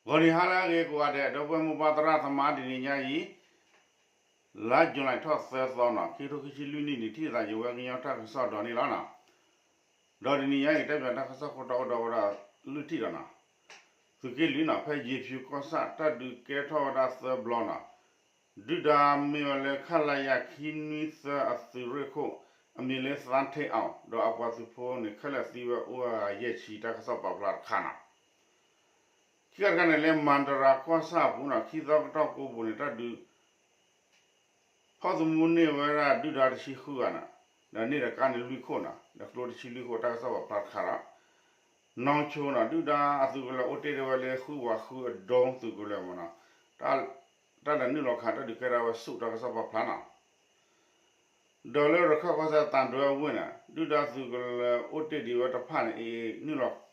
ဂီၤနံၤဟါလၢအဂ့ၤကိးဂၤဒဲး ဒီပုၢ်ဝဲၢ်မိၢ်ပၢ်သရၣ်သမါ တနံၤညါအံၤ လါယူၤလံထီၣ်သၢသီနီၤ ခံကထိခံဆံလွံၢ်နံၣ်န့ၣ် ထံၣ်သးယဝဲကညီတၢ်ကစီၣ်ဒီးန့ၣ်လီၤနီၤ. ဒီးတနံၤညါအံၤ ကတဲဘၣ်တၢ်ကစီၣ်ခိၣ်တီအိၣ်ဒီးဝဲဒၣ်လွံၢ်ထံၣ်ဒီးနီၤ, သုးက့လွံၢ်နီၤ ဖဲယ့ၤဖၠူၤကီၢ်ဆၣ် တၢ်ဒုးကဲထီၣ်ဝဲဒၣ်သၢဘျီနီၤ, ဒုၣ်ဒါမ့ၢ်ဝဲလၢ ခလရ ခံနွံသၢ အသုးရ့ၣ်ခိၣ် အမံၤလၢ သန်းဌေးအောင် ဒီးအပှၤသုးဖိန့ၣ် ခဲလၢာ်သံဝဲအိၣ်ဝဲဂၤယဲၢ်ဆံ တၢ်ကစီၣ်ပာ်ဖျါတခါနီၤ. ခံခါတခါန့ၣ် လၢမၤတရၤကီၢ်ဆၣ်အပူၤနီၤ ခံသီကတီၢ်ကိးပူၤန့ၣ် တၢ်ဒုး ဖီၣ်သမူန့ၢ်ဝဲဒၣ်ဒုၣ်ဒါတဆံဃုဂၤနီၤ, ဒီးန့ၢ်ဒီးကါန့ၣ်လွံၢ်ခိၣ်နီၤ, ဒီးကျိတဆံလွံၢ်ခိၣ် တၢ်ကစီၣ်ပာ်ဖျါတခါဒီး နီၢ်ဆိနီၤ ဒုၣ်ဒါအသုးကလၢၤအိၣ်တ့ၢ်ဒၣ်ဝဲလၢ ဃုဝးဃုအဒိသုးကလၢၤမ့ၢ်နီၤ, တၢ်လဲၤနုာ်လီၤခးတၢ်ဒုးကဲထီၣ်ဝဲဆူၣ် တၢ်ကစီၣ်ပာ်ဖျါနီၤ. ဒီးလၢရခၢၣ်ကီၢ်စဲၣ်သံတွဲဝ့ၢ်န့ၣ် ဒုၣ်ဒါသုးကလၢၤအိၣ်တ့ၢ်ဒံးဝဲတဖၣ်န့ၣ် အံၤနုာ်လီၤ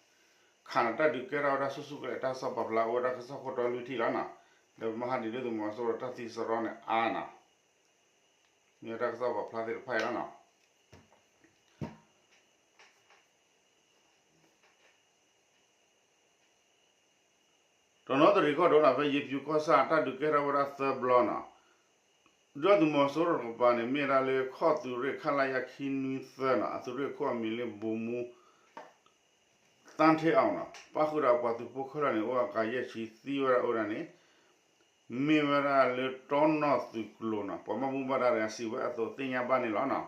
ခးန့ၣ် တၢ်ဒုးကဲထီၣ်ဝဲဒၣ်ဆူၣ်ဆူၣ်ကလဲာ် တၢ်ကစီၣ်ပာ်ဖျါအိၣ်ဝဲတၢ်ကစီၣ်ခိၣ်တီလွံၢ်ထံၣ်လီၤနီၤ. ဒီးပမၤဟးဒံးဒုၣ်ဒါသုးမီၤစိရိၤတၢ်သံစရီန့ၣ်အါနီၤ, မ့ၢ်တၢ်ကစီၣ်ပာ်ဖျါသ့ၣ်တဖၣ်အံၤလီၤနီၤ. တနီသရံၣ်ကီၢ်ဒိၣ်နီၤ ဖဲယ့ၤဖၠူၤကီၢ်ဆၣ် တၢ်ဒုးကဲထီၣ်ဝဲဒၣ်သၢဘျီနီၤ, ဒုၣ်ဒါသုးမီၤစိရိၤတကပၤန့ၣ် မ့ၢ်ဝဲဒၣ်လၢခီၣ်သုးရ့ၣ် ခလရ ခံနွံသၢနီၤ အသုးရ့ၣ်ခိၣ်အမံၤလၢ ဗိုလ်မှူး သန်းဌေးအောင်နီၤ ပၣ်ဃုာ်ဒီးအပှၤသုးဖိခဲလၢာ်န့ၣ် အိၣ်ဝဲကၤယဲၢ်ဆံ သံဝဲဒၣ်အိၣ်ဝဲဒၣ်န့ၣ် မ့ၢ်ဝဲဒၣ်လၢတီနီၢ်သုးကျိၤနီၤ ပှၤဘၣ်မူဘၣ်ဒါတဂၤစံးဝဲအသိးသ့ၣ်ညါဘၣ်န့ၣ်လီၤနီၤ.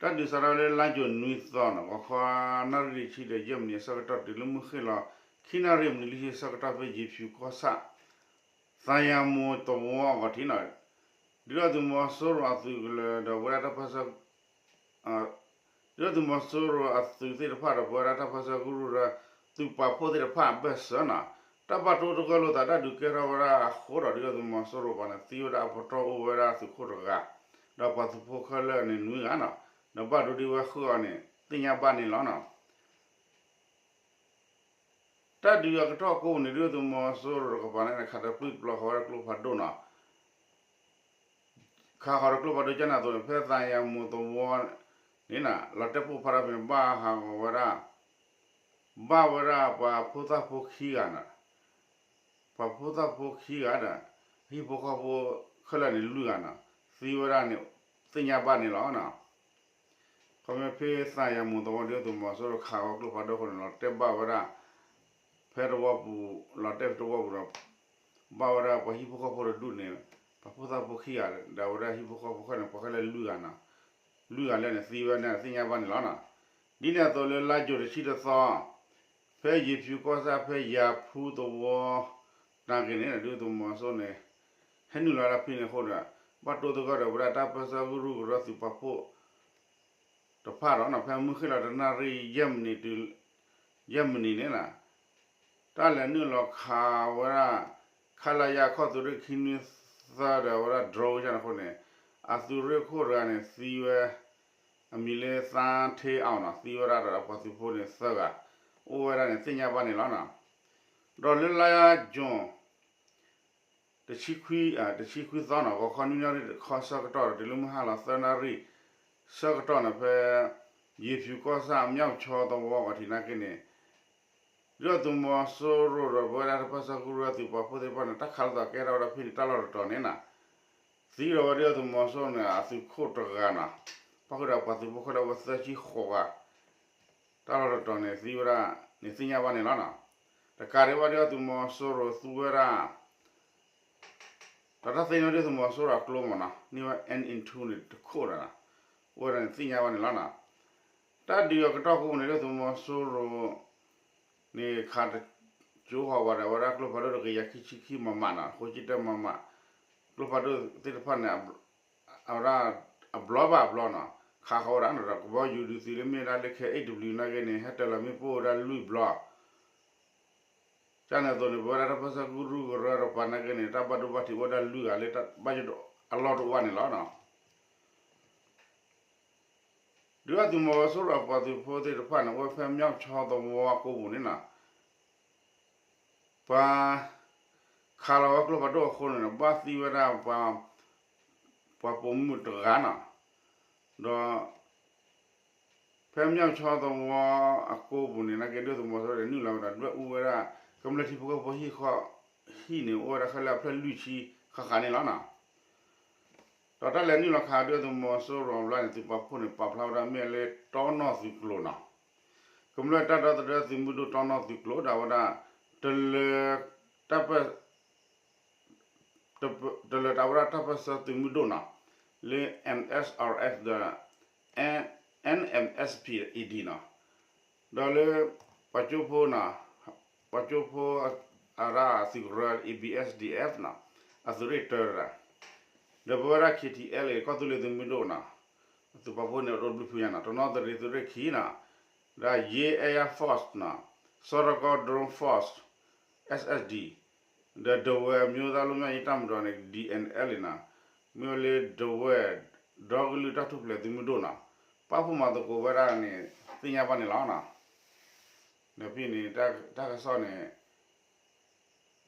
တၢ်ဒုးစးထီၣ်လၢလါယူၤနွံသီနီၤ ဂီၤခီနၣ်ရံၣ်တဆံဒီးယဲၢ်မံးနံးအဆၢကတီၢ် တုၤလၢမုၢ်ဃ့ၢ်လီၤ ခံနၣ်ရံၣ်မံးနံးလွံၢ်ဆံအဆၢကတီၢ် ဖဲယ့ၤဖၠူၤကီၢ်ဆၣ် သံယၤမိၤသဝီအဂီၢ်ထံးနီၤ ဒုၣ်ဒါသုးမီၤစိရိၤအသုးကလၢၤဒီးပဝဲဒၣ်တၢ်ပၢၢ်ဆၢ ဒုၣ်ဒါသုးမီၤစိရိၤအသုးသ့ၣ်တဖၣ်ဒီးပဝဲဒၣ်တၢ်ပၢၢ်ဆၢကရူၢ်ဒီး သုးပာ်ဖှိၣ်သ့ၣ်တဖၣ်အဘၢၣ်စၢၤနီၤ တၢ်ဘၣ်တိၢ်တဂၢၢ်လိာ်သးတၢ်ဒုးကဲထီၣ်ဝဲဒၣ်အဃိဒီး ဒုၣ်ဒါသုးမီၤစိရိၤပှၤန့ၣ် သံဝဲဒၣ်အပတီၢ်အိၣ်ဝဲဒၣ်သုးခိၣ်တဂၤ ဒီးပှၤသုးဖိခဲလၢာ်န့ၣ်နွံဂၤနီၤ ဒီးဘၣ်ဒိဒံးဝဲဃုာ်အီၤန့ၣ် သ့ၣ်ညါဘၣ်န့ၣ်လီၤနီၤ. တၢ်ဒုးအကတီၢ်ကိးပူၤန့ၣ် ဒုၣ်ဒါသုးမီၤစိရိၤတကပၤန့ၣ် ခးတပျုၢ်တပျီၤဃီၤဝဲဒၣ်ကျိဖးဒိၣ်နီၤ ခးဃီၤဒီးကျိဖးဒိၣ်ကန့ၣ်အသိးန့ၣ် ဖဲသံယၤမိၤသဝီန့ၣ် လီၤတဲာ်ပိၢ်ဖးထီၣ်ဖဲန့ၣ် ဘၣ်ဟးဂီၤဝဲဒၣ် ဘၣ်ဝဲဒၣ်ပှၤဖိသၣ်ဖိခံဂၤနီၤ ပှၤဖိသၣ်ဖိခံဂၤဒီး ဟံၣ်ဖိဃီဖိခဲလၢာ်န့ၣ်လွံၢ်ဂၤနီၤ သံဝဲဒၣ်န့ၣ် သ့ၣ်ညါဘၣ်န့ၣ်လီၤနီၤ. ခီဖျိဖဲသံယၤမိၤသဝီ ဒုၣ်ဒါသုးမီၤစိရိၤခးဃီၤကျိဖးဒိၣ်အဃိန့ၣ် လီၤတဲာ်ဘၣ်ဝဲဒၣ် ဖဲတဝီပူၤ လီၤတဲာ်ဖဲတဝီပူၤဒီး ဘၣ်ဝဲဒၣ်ပှၤဟံၣ်ဖိဃီဖိတဒူၣ်န့ၣ် ပှၤဖိသၣ်ဖိခံဂၤ ဒီးအဝဲဒၣ်ဟံၣ်ဖိဃီဖိခဲလၢာ်န့ၣ် ပှၤခဲလၢာ်လွံၢ်ဂၤနီၤ လွံၢ်ဂၤလၢာ်န့ၣ် သံဝဲန့ၣ်သ့ၣ်ညါဘၣ်န့ၣ်လီၤနီၤ. ဒ်န့ၣ်အသိးလၢလါယူၤတဆံတသီ ဖဲယ့ၤဖၠူၤကီၢ်ဆၣ် ဖဲယၤဖူသဝီ နာ်က့န့ၣ် ဒုၣ်ဒါသုးမီၤစိရိၤန့ၣ် ဟဲနုာ်လီၤဒၣ်ဖဲန့ၣ်အဃိဒီး ဘၣ်တိၢ်သဂၢၢ်ဒီးဝဲဒၣ်တၢ်ပၢၢ်ဆၢကရူၢ်ကရၢသုးပာ်ဖှိၣ် တဖၣ်ဒီးနီၤ ဖဲမုၢ်ဃ့ၢ်လီၤတနၣ်ရံၣ်ယဲၢ်မံးနံးတုၤ ယဲၢ်မံးနံးန့ၣ်နီၤ တၢ်လဲၤနုာ်လီၤခးဝဲဒၣ် ခလရ ခီၣ်သုးရ့ၣ်ခံနွံသၢဒီးဝဲဒၣ် drone အဃိန့ၣ် အသုးရ့ၣ်ခိၣ်တဂၤန့ၣ်သံဝဲ အမံၤလၢ သန်းဌေးအောင်နီၤ သံဝဲဒၣ်ဒီးပှၤသုးဖိန့ၣ်သၢဂၤ အိၣ်ဝဲဒၣ်န့ၣ်သ့ၣ်ညါဘၣ်န့ၣ်လီၤနီၤ. ဒီးလၢလါယူၤ တဆံခွံ တဆံခွံသီနီၤ ဂီၤခီနွံနၣ်ရံၣ်တခီဆၢကတီၢ်ဒီး တုၤလၢမုၢ်ဟါလီၤသၢနၣ်ရံၣ်ဆၢကတီၢ်န့ၣ် ဖဲ ယ့ၤဖၠူၤကီၢ်ဆၣ် မျောက်ချောင်းသဝီအဂီၢ်ထံးနာ်က့န့ၣ် ဒုၣ်ဒါသုးမီၤစိရိၤဒီးပဝဲဒၣ်တၢ်ပၢၢ်ဆၢကရူၢ်သုးပာ်ဖှိၣ်သ့ၣ်တဖၣ်န့ၣ် တၢ်ခးလိာ်သးကဲထီၣ်ဝဲဒၣ်ဖဲန့ၣ်တၢ်လီၢ်တတီၤန့ၣ်နီၤ သံဒီးဝဲဒုၣ်ဒါသုးမီၤစိရိၤန့ၣ် အသုးခိၣ်တဂၤနီၤ ပၣ်ဃုာ်ဒီးပှၤသုးဖိခဲလၢာ်ဝဲသၢဆံဃိးဂၤ တၢ်လီၢ်တတီၤန့ၣ် သံဝဲဒၣ်န့ၣ်သ့ၣ်ညါဘၣ်န့ၣ်လီၤနီၤ. တကးဒံးဘၣ်ဒုၣ်ဒါသုးမီၤစိရိၤသူဝဲဒၣ် ဒီးတၢ်သ့ၣ်ညါဒုၣ်ဒါသုးမီၤစိရိၤအကျိမ့ၢ်နီၤ န့ၢ်ဝဲ N into န့ၣ်တခိၣ်ဒီးနီၤ အိၣ်ဝဲဒၣ်န့ၣ်သ့ၣ်ညါဘၣ်န့ၣ်လီၤနီၤ. တၢ်ဒုးအကတီၢ်ကိးပူၤန့ၣ် ဒုၣ်ဒါသုးမီၤစိရိၤ န့ၣ်ခးတကၠိဟီၣ်ဝဲဒၣ် ဝဲဒၣ်ကျိဖးဒိၣ်တကယၤခံဆံခံ မမ နီၤ ဃိးဆံတၢ မမ ကျိဖးဒိၣ်သ့ၣ်တဖၣ်န့ၣ် အဝဲဒၣ်အဘျီဘၣ်အဘျီနီၤ ခးဃီဝဲဒၣ်နီၤ ဒီးကဘီယူၤဒုးသံလၢမ့ၢ်ဝဲဒၣ်လၢခဲ A W နာ်က့န့ၣ် ဟဲတၢၤလီၤမ့ၣ်ပိၢ်ဝဲဒၣ်လွံၢ်ဘျီ ကန့ၣ်အသိးန့ၣ် ပဝဲဒၣ်တၢ်ပၢၢ်ဆၢကရူၢ်ကရၢတကပၤနာ်က့န့ၣ် တၢ်ဘၣ်ဒိဘၣ်ထံးအိၣ်ဝဲဒၣ်လွံၢ်ဂၤလၢတၢ်ဘၣ်ယိၣ်အလီၢ်တအိၣ်ဘၣ်န့ၣ်လီၤနီၤ. ဒုၣ်ဒါသုးမီၤစိရိၤအပှၤသုးဖိသ့ၣ်တဖၣ်န့ၣ် အိၣ်ဝဲဖဲမျောက်ချောင်းသဝီအကိးပူၤန့ၣ်နီၤ ပှၤခးလီၤဝဲကျိဖးဒိၣ်အဃိန့ၣ် ဘၣ်သံဝဲဒၣ် ပှၤပိာ်မုၣ်တဂၤနီၤ ဒီး ဖဲမျောက်ချောင်းသဝီအကိးပူၤန့ၣ် နာ်က့ဒုၣ်ဒါသုးမီၤစိရိၤန့ၣ် နုာ်လီၤဝဲဒီးဒွဲၣ်အူဝဲဒၣ် ကမျၢၢ်ထံဖိကီၢ်ဖိဟံၣ်ဃီ ဟံၣ်န့ၣ် အိၣ်ဝဲဒၣ်ခဲလၢာ်အဖျၢၣ်လွံၢ်ဆံဃၣ်ဃၣ်န့ၣ်လီၤနီၤ. ဒီးတၢ်လဲၤနုာ်လီၤခးဒုၣ်ဒါသုးမီၤစိရိၤအဘျီန့ၣ် သုးပာ်ဖှိၣ်န့ၣ် ပာ်ဖျါဝဲဒၣ်မ့ၢ်လၢတီနီၢ်သုးကျိၤနီၤ. ကမျၢၢ်တၢ်ဒီသဒၢသုးမုၢ်ဒိၣ်တီနီၢ်သုးကျိၤ ဒီးဝဲဒၣ် တလၢၤတၢ်ပၢ တလၢၤတၢ်ဝဲဒၣ်တၢ်ပၢၢ်ဆၢသုးမုၢ်ဒိၣ်နီၤ လၢ M S R F ဒီး N M S P E D နီၤ. ဒီးလၢ ပှၤကၠိဖိနီၤ ပှၤကၠိဖိအရၣ်သုးကရၢ A B S D F နီၤ အသုးရ့ၣ်တၢတဂၤ ဒီးပဝဲဒၣ် K T L A ကီၢ်သူလ့ၤသုးမုၢ်ဒိၣ်နီၤ အသုးပာ်ဖှိၣ်န့ၣ် အဒိဘျုးဖုညါနီၤ တနီသရံၣ်သုးရ့ၣ်ခံနီၤ ဒီး Yaw Air Force နီၤ စီၤရကီ Drone Force S S D ဒီး ဒဝဲအမျိုးသားလွတ်မြောက်ရေးတပ်မတော်န့ၣ် D N L A နီၤ မ့ၢ်ဝဲလၢဒဝဲၢ် ဒီကလုာ်တၢ်ထူၣ်ဖျဲးသုးမုၢ်ဒိၣ်နီၤ ပာ်ဖှိၣ်မၤသကိးဝဲဒၣ်န့ၣ် သ့ၣ်ညါဘၣ်န့ၣ်လီၤနီၤ. ဒီးဖဲန့ၣ် တၢ်ကစီၣ်န့ၣ်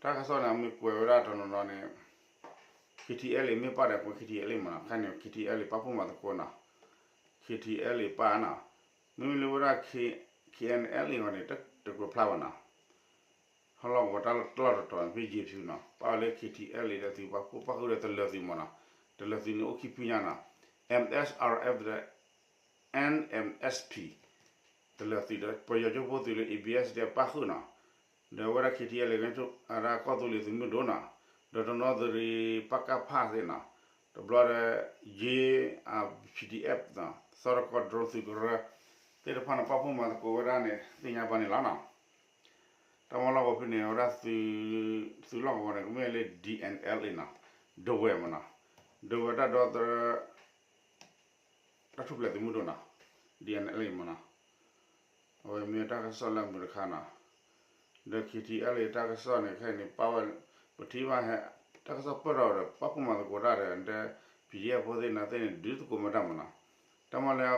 တၢ်ကစီၣ်န့ၣ် အမ့ၢ်ကွဲးဝဲဒၣ်တနီၤနီၤန့ၣ် K T L A မ့ၢ်ပာ်ဒီးကွဲး K T L A မနီၤ ခဲန့ၣ် K T L A ပာ်ဖှိၣ်မၤသကိးနီၤ K T L A ပာ်နီၤ မ့မ့ၢ်လၢဝဲဒၣ် K N L A အဂီၢ်န့ၣ် တကွဲးဖျါဘၣ်နီၤ ဟီၣ်လီၢ်ကဝီၤတၢ်လီၢ်တတီၤန့ၣ် ဖဲယ့ၤဖၠူနီၤ ပာ်ဝဲလၢ K T L A ဒီးသုးပာ်ဖှိၣ်ပာ်ဃုာ်ဒီးတလၢၤသုးမနီၤ တလၢၤသုးန့ၣ်အိၣ်ခံဖုညါနီၤ M S R F ဒီး N M S P တလၢၤသုးဒီး ပယီၤကၠိဖိသုးလၢ A B S ဒီးပာ်ဃုာ်နီၤ ဒီးဝဲဒၣ် K T L A အရၣ်ကီၢ်သူလ့ၤသုးမုၢ်ဒိၣ်နီၤ ဒီးတနီသရံၣ် ပကဖ သ့ၣ်နီၤ တဘျီဒီး ယ့ၤ P D F နီၤ စီၤရကီ drone သုးကရၢ သ့ၣ်တဖၣ်န့ၣ် ပာ်ဖှိၣ်မၤသကိးဝဲဒၣ်န့ၣ် သ့ၣ်ညါဘၣ်န့ၣ်လီၤနီၤ. တၢ်မၤလီၢ်ကဝီၤဖဲန့ၣ် အဝဲဒၣ် သုးလီၢ်ကဝီၤန့ၣ် ကမ့ၢ်လၢ D N L A နီၤ ဒဝဲၢ်မနီၤ ဒဝဲၢ်တၢ်ဒီသဒၢ တၢ်ထူၣ်ဖျဲးသုးမုၢ်ဒိၣ်နီၤ D N L A မနီၤ အဝဲမ့ၢ်တၢ်ကစီၣ်လၢအမုာ်တခါနီၤ ဒီး K T L A တၢ်ကစီၣ်န့ၣ် ခဲအံၤန့ၣ် ပာ်ဝဲ ပထံၣ်ဘၣ်ဟဲ တၢ်ကစီၣ်ပၢၢ်ထီၣ်ဒီး ပာ်ဖှိၣ်မၤသကိးတၢ်ဒီး နတဲ P D F ဖိသ့ၣ်နၤသ့ၣ်န့ၣ် ဒုးသကိးမ့ၢ်တၢ်မနီၤ တၢ်မၤလၢ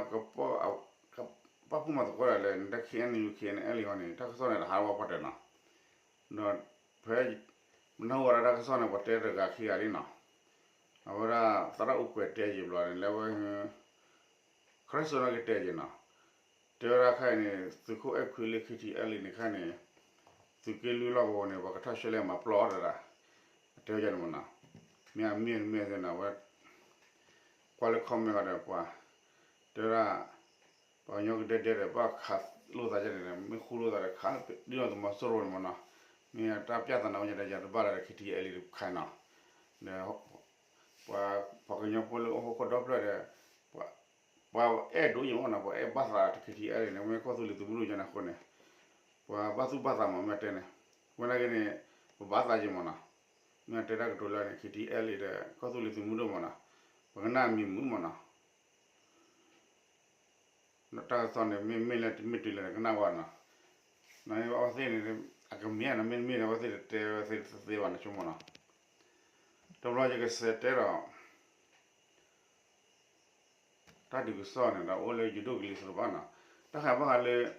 ပာ်ဖှိၣ်မၤသကိးတၢ်လဲၣ် နတဲ K N U K N L A အဂီၢ်န့ၣ် တၢ်ကစီၣ်န့ၣ် တဟးဝဲပှၤတဲနီၤ ဒီးဖဲ ပနၢ်ဟူဝဲဒၣ်တၢ်ကစီၣ်န့ၣ် ပှၤတဲတဂၤခံဂၤလံနီၤ အဝဲဒၣ်သရၣ်အိၣ်ကွဲးတဲယံာ်ဘျီန့ၣ် လဲၤဝဲ ခရၢၣ်စိနီၣ်က့ၤတဲယံာ်နီၤ တဲဝဲဒၣ်ခဲအံၤန့ၣ် သုးခိၣ်အဲၣ်ခွံလၢ K T L A န့ၣ်ခဲအံၤန့ၣ် သုးက့လွံၢ်လီၢ်ကဝီၤန့ၣ် ပှၤကထီၣ်ရှဲလဲၣ်မၤပျီအီၤတဒၣ် အတဲဝဲဒၣ်န့ၣ်မနီၤ မ့ၢ်အမ့ၢ်မ့ၢ်သ့ၣ်န့ၣ် အဝဲ ကွၢ်လၢ comment အီၤဒီးပှၤ တဲဝဲဒၣ် ပှၤကညီကဒဲဒဲဒီး ဘၣ်ခးလိာ်သးဒ်န့ၣ် မ့ၢ်ဃူလိာ်သးဒီးခး ဒ်သိးသုးမီၤစိရိၤန့ၣ်မနီၤ မ့ၢ်တၢ်ပျၢ်သးန့ၣ် ဝဲညါဒီးယၤတဘၣ်လၢၤဒီး K T L A တခါနီၤ ဒီး ပှၤ ပှၤကညီဖိလၢအိၣ်ဟီၣ်ခိၣ်ဒီဖျၢၣ်ဒီး ပှၤ ပှၤအဲၣ်ဒိးယံာ်မနီၤ ပှၤအဲၣ်ဘၣ်သး K T L A န့ၣ် မ့ၢ်ကီၢ်သူလ့ၤသုးမုၢ်ဒိၣ်ညါန့ၣ်အဃိန့ၣ် ပှၤဘၣ်သူၣ်ဘၣ်သးမး မ့ၢ်တဲန့ၣ် ဝဲနာ်က့န့ၣ် ပဘၣ်သးယံာ်မနီၤ မ့ၢ်တဲတၢ်ကတိၤလၢန့ၣ် K T L A ဒီး ကီၢ်သူလ့ၤသုးမုၢ်ဒိၣ်မနီၤ ပကနၣ်မံၤမုာ်မနီၤ တၢ်ကစီၣ်န့ၣ် မ့မ့ၢ်လၢတမ့ၢ်တုၤလၢကနၣ်ဝဲနီၤ အဝဲသ့ၣ်န့ၣ် အကမ့ၢ်နီၤ မ့တမ့ၢ်န့ၣ် အဝဲသ့ၣ်တတဲဝဲသ့ၣ်တသ့ဘၣ်နီၤ ဆိကမိၣ်နီၤ တဘျီယကစံးတဲဒီး တၢ်ဒုးကစီၣ်န့ၣ်ဒီး အိၣ်လၢယဒိၣ်ကလံၤသရဘၣ်နီၤ တၢ်ဃးဘၣ်ဃးလၢ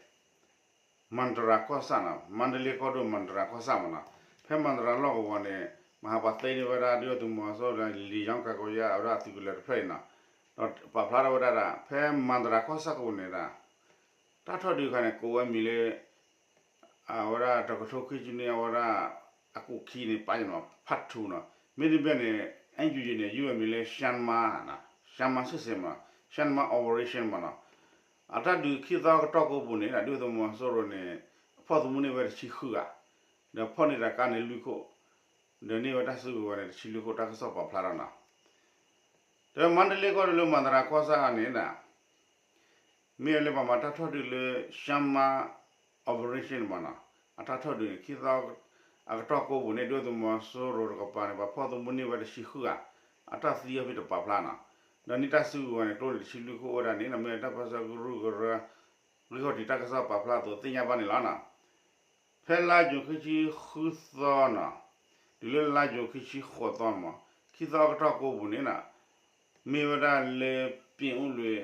မန္တရာကီၢ်ဆၣ်နီၤ မန္တလေးကီၢ်ဒိၣ် မန္တရာကီၢ်ဆၣ်မနီၤ ဖဲမန္တရာလီၢ်ကဝီၤန့ၣ် မဟါပှၤသ့န့ၢ်ဝဲဒၣ် ဒုၣ်ဒါသုးမီၤစိရိၤဒီး လံာ်ယီကၤကီယါ အဝဲဒၣ်သုးကလၢၤတဖျၢၣ်အံၤနီၤ ဒီးပာ်ဖျါထီၣ်ဝဲဒၣ်ဒီး ဖဲမန္တရာကီၢ်ဆၣ်ကဝီၤန့ၣ်ဒီး တၢ်ထီၣ်ဒုးအခါန့ၣ် ကိးဝဲမံၤလၢ အဝဲဒၣ်တကထိခံဆံနွံ အဝဲဒၣ်အကူာ်ခံန့ၣ် ပာ်ယနီၤ part two နီၤ မ့တမ့ၢ်န့ၣ် N U G န့ၣ် ယုၢ်ဝဲမံၤလၢ ရှမ်းမါ ရှမ်းမါစစ်ဆင်မနီၤ ရှမ်းမါ operation မနီၤ အတၢ်ဒုးခံသီကတီၢ်ကိးပူၤန့ၣ် ဒုၣ်ဒါသုးမီၤစိရိၤန့ၣ် ဖီၣ်သမူန့ၢ်ဝဲတဆံဃုဂၤ ဒီးဖီၣ်န့ၢ်တၢ်ကါန့ၣ်လွံၢ်ခိၣ် ဒီးန့ၢ်ဝဲတၢ်စုကဝဲၤန့ၣ် တဆံလွံၢ်ခိၣ် တၢ်ကစီၣ်ပာ်ဖျါထီၣ်နီၤ ဒီးမန္တလေးကီၢ်ဒိၣ်လၢမန္တရာကီၢ်ဆၣ်န့ၣ် မ့ၢ်လၢပှၤမၤတၢ်ထီၣ်ဒုးလၢ ရှမ်းမါ operation မနီၤ အတၢ်ထီၣ်ဒုးန့ၣ် ခံသီအကတီၢ်ကိးပူၤန့ၣ် ဒုၣ်ဒါသုးမီၤစိရိၤတကပၤန့ၣ် ပှၤဖီၣ်သမူန့ၢ်ဝဲတဆံဃုဂၤ အတၢ်သံအီၤဖဲတပာ်ဖျါနီၤ ဒီးန့ၢ်တၢ်စုကဝဲၤန့ၣ် ကျိန့ၣ်တဆံလွံၢ်ခိၣ်အိၣ်ဝဲဒၣ်န့ၣ် မ့ၢ်တၢ်ပၢၢ်ဆၢကရူၢ်ကရၢ ဂံၢ်ခီၣ်ထံးတၢ်ကစီၣ်ပာ်ဖျါအသိးသ့ၣ်ညါဘၣ်န့ၣ်လီၤနီၤ ဖဲလါယူၤခံဆံဃုသီနီၤ တုၤလၢလါယူၤခံဆံဃိးသီမး ခံသီအကတီၢ်ကိးပူၤန့ၣ်နီၤ မ့ၢ်ဝဲဒၣ်လၢ ပြင်ဦးလွင်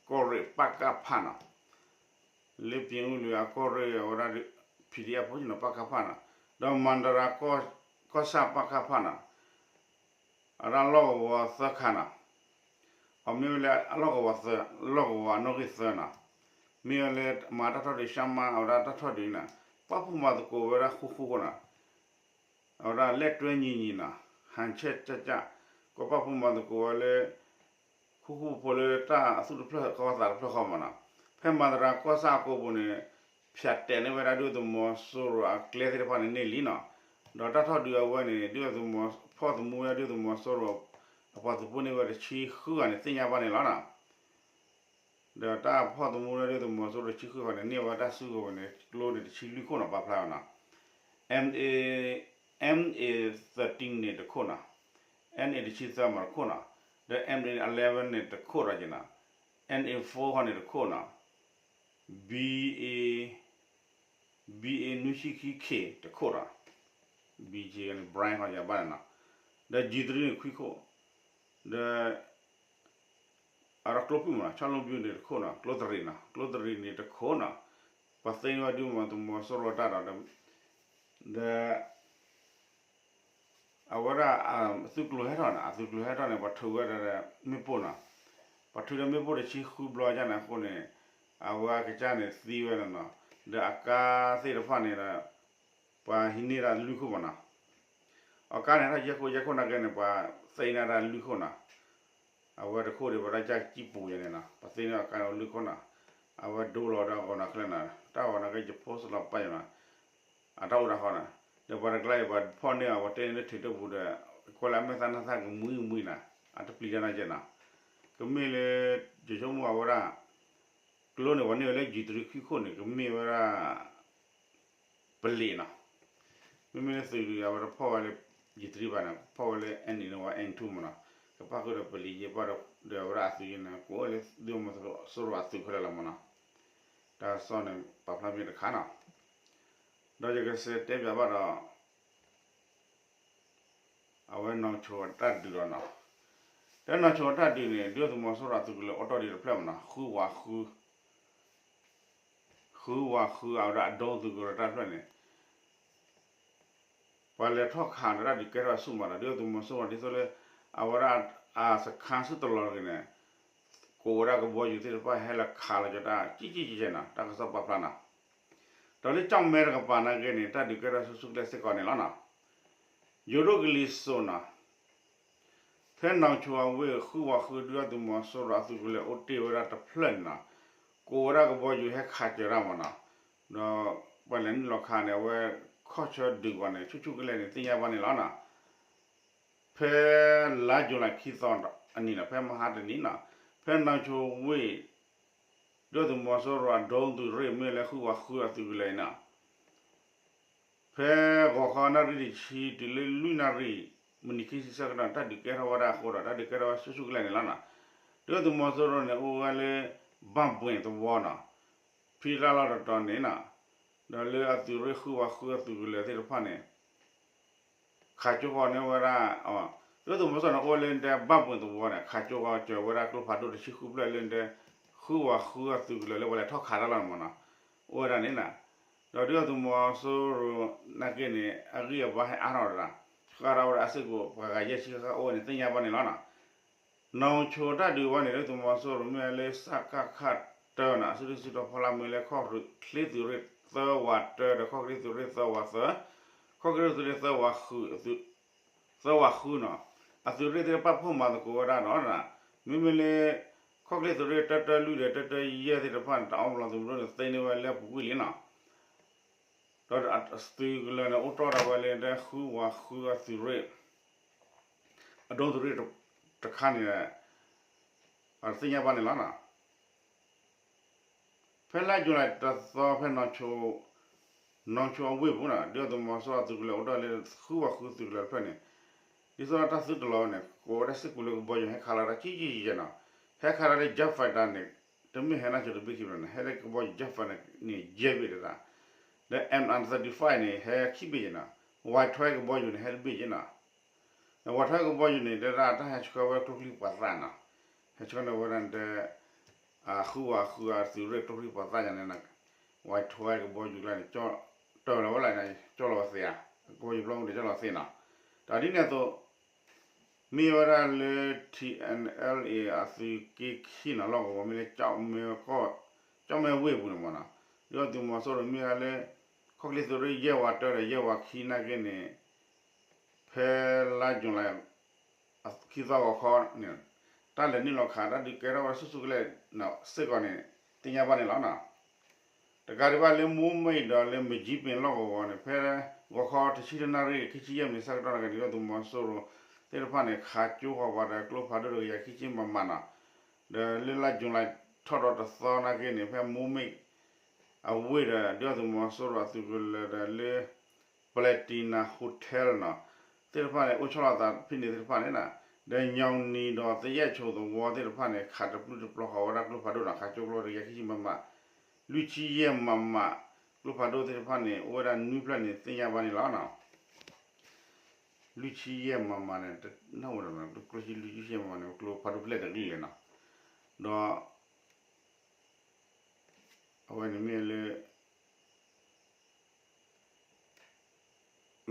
ကီၢ်ရ့ၣ် ပကဖနီၤ လၢ ပြင်ဦးလွင် အကီၢ်ရ့ၣ်အဝဲဒၣ် P D F ဖိနီၤ ပကဖနီၤ ဒီးမန္တရာကီၢ်ဆၣ် ပကဖနီၤ အဝဲဒၣ်လီၢ်ကဝီၤသၢခါနီၤ အမ့ၢ်ဝဲလၢအလီၢ်ကဝီၤသၢ လီၢ်ကဝီၤအနီၣ်ဂံၢ်သၢနီၤ မ့ၢ်ဝဲလၢမၤတၢ်ထီၣ်ဒုး ရှမ်းမါ အဝဲဒၣ်တၢ်ထီၣ်ဒုးန့ၣ် ပာ်ဖှိၣ်မၤသကိးဝဲဒၣ်ဃူဃူဃီနီၤ, အဝဲဒၣ်လဲၤတွဲညီညီနီၤ, ဟန်ချက်ကျကျ, ကပာ်ဖှိၣ်မၤသကိးဝဲလၢ ဃူဃူဖိးဖိးလၢတၢ်အသူၣ်တဖျၢၣ်ကီၢ်သးတဖျၢၣ်ဃီမးနီၤ, ဖဲမၤသရၣ်ကီၢ်ဆၣ်အကိာ်ပူၤန့ၣ် ဖၠးတဲာ်န့ၢ်ဝဲဒၣ်ဒုၣ်ဒါသုးမီၤစိရိၤအကျဲသ့ၣ်တဖၣ်န့ၣ်န့ၢ်လံနီၤ, ဒီးတၢ်ထီၣ်ဒုးအဝဲန့ၣ် ဒုၣ်ဒါသုးမီၤဖီၣ်သမူဝဲဒၣ်ဒုၣ်ဒါသုးမီၤစိရိၤ အပှၤသုးဖိန့ၢ်ဝဲတဆံဃုဂၤန့ၣ်သ့ၣ်ညါဘၣ်န့ၣ်လီၤနီၤ. ဒီးတၢ်ဖီၣ်သမူလၢဒုၣ်ဒါသုးမီၤစိရိၤတဆံဃုဂၤန့ၣ် န့ၢ်ဝဲတၢ်စုကဝဲၤန့ၣ် ကျိန့ၣ်တဆံလွံၢ်ခိၣ်နီၤ ပာ်ဖျါဝဲနီၤ, MA, MA thirteen န့ၣ်တခိၣ်နီၤ, NA တဆံသၢမးတခိၣ်နီၤ, ဒီး MA eleven န့ၣ်တခိၣ်ဒီးက့နီၤ, NA four ဃီန့ၣ်တခိၣ်နီၤ, BA, BA နွံဆံခံ K တခိၣ်ဒီး BG န့ၣ် Brian ဃီယဘၣ်န့ၣ်နီၤ, ဒီး G three န့ၣ်ခွံခိၣ်, ဒီး အဒီးကျိဖုၣ်မးနီၤ ဆီၣ်လိၣ်ဘျုးန့ၣ်တခိၣ်နီၤ ကျိသရံးနီၤ ကျိသရံးန့ၣ်တခိၣ်နီၤ, ပှၤသ့န့ၢ်ဝဲဒုးမီၤသုးမီၤစိရိၤတၢ်ဒီး ဒီး အဝဲဒၣ် အသုးကျိၤဟဲထီၣ်န့ၣ် အသုးကျိၤဟဲထီၣ်န့ၣ် ပှၤထုးဝဲဒၣ်မ့ၣ်ပိၢ်နီၤ, ပှၤထုးဒီးမ့ၣ်ပိၢ်တဆံဃုဘျီကန့ၣ်အဃိန့ၣ် အဝဲအကစၢ်န့ၣ်သံဝဲန့ၣ်နီၤ, ဒီးအကါသ့ၣ်တဖၣ်န့ၣ်ဒီး ပှၤဟံးန့ၢ်ဒၣ်လွံၢ်ခိၣ်မးနီၤ, အကါန့ၣ်ထီၣ်ယဲၢ်ခိၣ်ယဲၢ်ခိၣ်နာ်က့န့ၣ် ပှၤသ့န့ၢ်ဒၣ်လွံၢ်ခိၣ်နီၤ, အဝဲတခိၣ်ဒံးပှၤတၢ်ကၠၢ်ကံၣ်ပူၤယဲန့ၣ်နီၤ ပှၤသ့န့ၢ်အကါန့ၣ်လွံၢ်ခိၣ်နီၤ, အဝဲဒိလီၤဒီးအဂီၤနီၤခဲလၢာ်နီၤ တၢ်ဂီၤနာ်က့ ယ post လီၤပာ်ယဲနီၤ, အတၢ်အိၣ်တၢ်ဃီနီၤ, ဒီးပှၤတကျါအံၤ ပှၤဖီၣ်န့ၢ်အဝဲတဲန့ၢ်လၢထံးတပူၤဒီး ကွၢ်လၢအမဲာ်သၣ်နၢ်သၣ်ကမှံကမှံနီၤ, အတပျံၤတၢ်နီတကဲနီၤ, ကမ့ၢ်လၢ ယဆိကမိၣ်အဝဲဒၣ် ကျိန့ၣ် ပှၤန့ၢ်ဝဲလၢ G three ခွံခိၣ်န့ၣ် ကမ့ၢ်ဝဲဒၣ် ပလံးနီၤ, မ့မ့ၢ်လၢသုးဒုး အဝဲတဖီၣ်ဝဲလၢ G three ဘၣ်န့ၣ် ဖီၣ်ဝဲလၢ N န့ၣ်ဝဲ N two မးနီၤ, ကပၣ်ဃုာ်ဒီးပလံးယဲၢ်ပၣ်ဒီးအဝဲဒၣ်အသုးယဲန့ၣ် ကအိၣ်လၢဒုးမီၤစိရိၤအသုးခဲလၢာ်လီၤမးနီၤ, တၢ်ကစီၣ်န့ၣ် ပာ်ဖျါမ့ၢ်တခါနီၤ, ဒီးယကစံးတဲပၠးဘၣ်ဒီး အဝဲနီၢ်ဆိအတၢ်ဒုးလီၤနီၤ, ဒီးနီၢ်ဆိအတၢ်ဒုးန့ၣ် ဒုးသုးမီၤစိရိၤအသုးကလၢၤအိၣ်တီၢ်ဒံးတဖျၢၣ်မးနီၤ, ဃုဝးဃု, ဃုဝးဃုအဝဲဒၣ်အဒိသုးကလၢၤတၢ်တဖျၢၣ်န့ၣ် ပှၤလဲၤထီၣ်ခးဒီးတၢ်ဒုးကဲထီၣ်ဆူၣ်မးဒီး ဒုးသုးမီၤစိရိၤဒ်သိးလၢ အဝဲဒၣ်အစခါဆူၣ်တလီၤက့ၤန့ၣ် ကိးဝဲဒၣ်ကဘီယူၤသ့ၣ်တဖၣ်ဟဲလီၤခးလီၤကဒီးတၢ်ကံၢ်ကံၢ်ကဲကဲနီၤ တၢ်ကစီၣ်ပာ်ဖျါနီၤ, ဒီးလၢကၠီၣ်မဲတကပၤနာ်က့န့ၣ် တၢ်ဒုးကဲထီၣ်ဆူၣ်ဆူၣ်ကလဲာ်စ့ၢ်ကီးန့ၣ်လီၤနီၤ, ယိၤဒိၣ်ကလံၤစိးနီၤ ဖဲနီၢ်ဆိအဝ့ၢ် ဃုဝးဃု ဒုးသုးမီၤစိရိၤအသုးကလၢၤအိၣ်တ့ၢ်ဝဲဒၣ်တဖျၢၣ်န့ၣ်နီၤ, ကိးဝဲဒၣ်ကဘီယူၤဟဲခးစၢၤတၢ်မးနီၤ, ဒီးပှၤလဲၤနုာ်လီၤခးန့ၣ် အဝဲခီၣ်ဆၢဒုးပှၤန့ၣ် ဆူၣ်ဆူၣ်ကလဲာ်န့ၣ် သ့ၣ်ညါဘၣ်န့ၣ်လီၤနီၤ, ဖဲလါယူၤလံခံသီအနံၤနီၤ ဖဲမဟါတနံၤနီၤ, ဖဲနီၢ်ဆိဝ့ၢ် ဒုးသုးမီၤစိရိၤအဒိသုးရ့ၣ်မ့ၢ်လၢဃုဝးဃုအသုးကလၢၤအံၤနီၤ ဖဲဂီၤခီနၣ်ရံၣ်တဆံတုၤလၢလွံၢ်နၣ်ရံၣ် မံးနံးခံဆံဆၢကတီၢ် တၢ်ဒုးကဲထီၣ်ဝဲဒၣ်အဃိဒီး တၢ်ဒုးကဲထီၣ်ဝဲဆူၣ်ဆူၣ်ကလဲာ်န့ၣ်လီၤနီၤ. ဒုးသုးမီၤစိရိၤန့ၣ် အိၣ်ဝဲလၢ ဘၣ်ဘှ့ၣ်သဝီနီၤ, ဖံလါလီၢ်တတီၤန့ၣ်နီၤ, ဒီးလၢအသုးရ့ၣ်ဃုဝးဃုအသုးကလၢၤသ့ၣ်တဖၣ်န့ၣ် ခးကၠိဃီန့ၢ်ဝဲဒၣ်, ဒုးသုးမီၤစိရိၤန့ၣ် အိၣ်ဝဲလၢတဲဘၣ်ဘှ့ၣ်သဝီန့ၣ် ခးကၠိဃီစၢၤဝဲဒၣ်ကျိဖးဒိၣ်တဆံဃုဖျၢၣ်လၢတဲ ဃုဝးဃုအသုးကလၢၤလၢပှၤလဲၤထီၣ်ခးတၢ်လီၤန့ၣ်မးနီၤ, အိၣ်ဝဲဒၣ်န့ၣ်နီၤ. ဒီးဒုးသုးမီၤစိရိၤနာ်က့န့ၣ် အဂံၢ်အဘါဟဲအါထီၣ်တဂၤ, ဃၣ်ထီၣ်ဝဲဒၣ်အစ့ၢ်ကီး ပှၤဂၤယဲၢ်ဆံဃၣ်ဃၣ်အိၣ်ဝဲန့ၣ် သ့ၣ်ညါဘၣ်န့ၣ်လီၤနီၤ. နီၢ်ဆိတၢ်ဒုးဝဲန့ၣ် ဒုးသုးမီၤစိရိၤမ့ၢ်ဝဲလၢ စကခ တၢနီၤ, အစုဒုၣ်စုတီၤဖီလာ်မ့ၢ်လၢ ခီၣ်ချ့သုးရ့ၣ်သၢဝးတၢ ဒီးခီၣ်ချ့သုးရ့ၣ်သၢဝးသၢ, ခီၣ်ချ့သုးရ့ၣ်သၢဝးဃု, သၢဝးဃုနီၤ, အသုးရ့ၣ်သ့ၣ်တဖၣ်ပာ်ဖှိၣ်မၤသကိးဝဲဒၣ်ဒီး မ့မ့ၢ်လၢ ခီၣ်ချ့သုးရ့ၣ်တၢတၢလွံၢ်ဒီးတၢတၢယဲၢ်သ့ၣ်တဖၣ်န့ၣ် တၢ်အီၣ်မလီၤသုးမုၢ်ဒိၣ်န့ၣ် သ့န့ၢ်ဝဲလၢအပူၤကွံာ်လံနီၤ. ဒီးအသုးကလၢၤန့ၣ် အိၣ်တ့ၢ်ဒၣ်ဝဲလၢ ဃုဝးဃုအသုးရ့ၣ်, အဒိသုးရ့ၣ်တခါန့ၣ် သ့ၣ်ညါဘၣ်န့ၣ်လီၤနီၤ. ဖဲလါယူၤလံတသီ ဖဲ နီၢ်ဆိအဝ့ၢ်ပူၤနီၤ ဒုးသုးမီၤစိရိၤအသုးကလၢၤအိၣ်တ့ၢ်လၢ ဃုဝးဃုသုးကလၢၤတဖျၢၣ်န့ၣ် ဒ်သိးတၢ်သုတလီၤန့ၣ် ကိးဝဲဒၣ်စ့ၢ်ကီးလၢကဘီယူၤဟဲခးလီၤတၢ်ကံၢ်ကံၢ်ကဲကဲနီၤ, ဟဲခးလီၤလၢ jet fighter န့ၣ် တမ့ၢ်ဟဲနီၢ်ဆိတဘ့ၣ်ခံဘျီန့ၣ် ဟဲလၢကဘီယူၤ jet fighter န့ၣ် ယဲၢ်ဘ့ၣ်တဒၣ်, ဒီး M one thirty-five န့ၣ် ဟဲခံဘ့ၣ်ကဲနီၤ, Y twelve ကဘီယူၤန့ၣ် ဟဲတဘ့ၣ်ကဲနီၤ. ဒီး Y twelve ကဘီယူၤန့ၣ် တဲဒၣ်တၢ်ဟဲဆှၢဝဲကျိချံမျိာ်သၣ်နီၤ, ဟဲဆှၢန့ၢ်ဝဲဒၣ်တဲ ဃုဝးဃုအသုးရ့ၣ်ကျိချံမျိာ်သၣ်ယၤန့ၣ် Y twelve ကဘီယူၤကျါန့ၣ် တၢၢ်လီၤဝဲလၢ ကၠီလီၤဝဲသ့ဧါ, ကဘီယူၤပျီမုၢ်န့ၣ် ကၠီလီၤသ့နီၤ. ဒီးဒ်န့ၣ်အသိး မ့ၢ်ဝဲဒၣ်လၢ ထံ NLA အသုးက့ခံနီၤ လီၢ်ကဝီၤမ့ၢ်လၢ ကၠီၣ်မဲဝ့ၢ်ပူၤန့ၣ်မးနီၤ, ဒုးသုးမီၤစိရိၤမ့ၢ်ဝဲလၢ ခီၣ်ချ့သုးရ့ၣ်ယဲၢ်ဝးတၢဒီးယဲၢ်ဝးခံနာ်က့န့ၣ် ဖဲလါယူၤလံ ခံသီဂီၤခီန့ၣ် တၢ်လဲၤနုာ်လီၤခးတၢ်ဒုးကဲထီၣ်ဝဲဒၣ်ဆူၣ်ဆူၣ်ကလဲာ်စ့ၢ်ကီးန့ၣ် သ့ၣ်ညါဘၣ်န့ၣ်လီၤ. တကးဒံးဘၣ်လၢ မိၢ်မိၢ်အံၤဒီးလၢမကၠံပ့ၤလီၢ်ကဝီၤန့ၣ် ဖဲဂီၤခီတဆံတနၣ်ရံၣ် ခံဆံယဲၢ်မံးနံးဆၢကတီၢ်နာ်က့န့ၣ် ဒုၣ်ဒါသုးမီၤစိရိၤသ့ၣ်တဖၣ်န့ၣ် ခးကၠိဃီၤပှၤဒီးကျိဖးဒိၣ်တကယၤခံဆံမမနီၤ ဒီးလၢလါယူၤလံထီၣ်ဒီးတသီနာ်က့န့ၣ် ဖဲမိၢ်မိၢ်အဝ့ၢ်ဒီး ဒုၣ်ဒါသုးမီၤစိရိၤအသုးကလၢၤဒီးလၢ Platina Hotel နီၤ သ့ၣ်တဖၣ်န့ၣ် အိၣ်ဆီလီၤသးဖဲန့ၣ်သ့ၣ်တဖၣ်န့ၣ် ဒီးညီနံၤဒီးသယဲၣ်ဆိသဝီသ့ၣ်တဖၣ်န့ၣ် ခးတပျုၢ်တပျီဃီၤဝဲဒၣ်ကျိဖးဒိၣ်နီၤ ခးကၠိကျိတကယၤခံဆံမမ လွံၢ်ဆံယဲၢ်မမ ကျိဖးဒိၣ်သ့ၣ်တဖၣ်န့ၣ် အိၣ်ဝဲဒၣ်နွံဖျၢၣ်န့ၣ် သ့ၣ်ညါဘၣ်န့ၣ်လီၤ. လွံၢ်ဆံယဲၢ်မမန့ၣ် တနၢ်ဝဲဒီး ကျိချ့လွံၢ်ဆံယဲၢ်မမန့ၣ် ကျိဖးဒိၣ်ဖျၢၣ်တကလုာ်လဲၣ်နီၤ ဒီး အဝဲန့ၣ်မ့ၢ်လၢ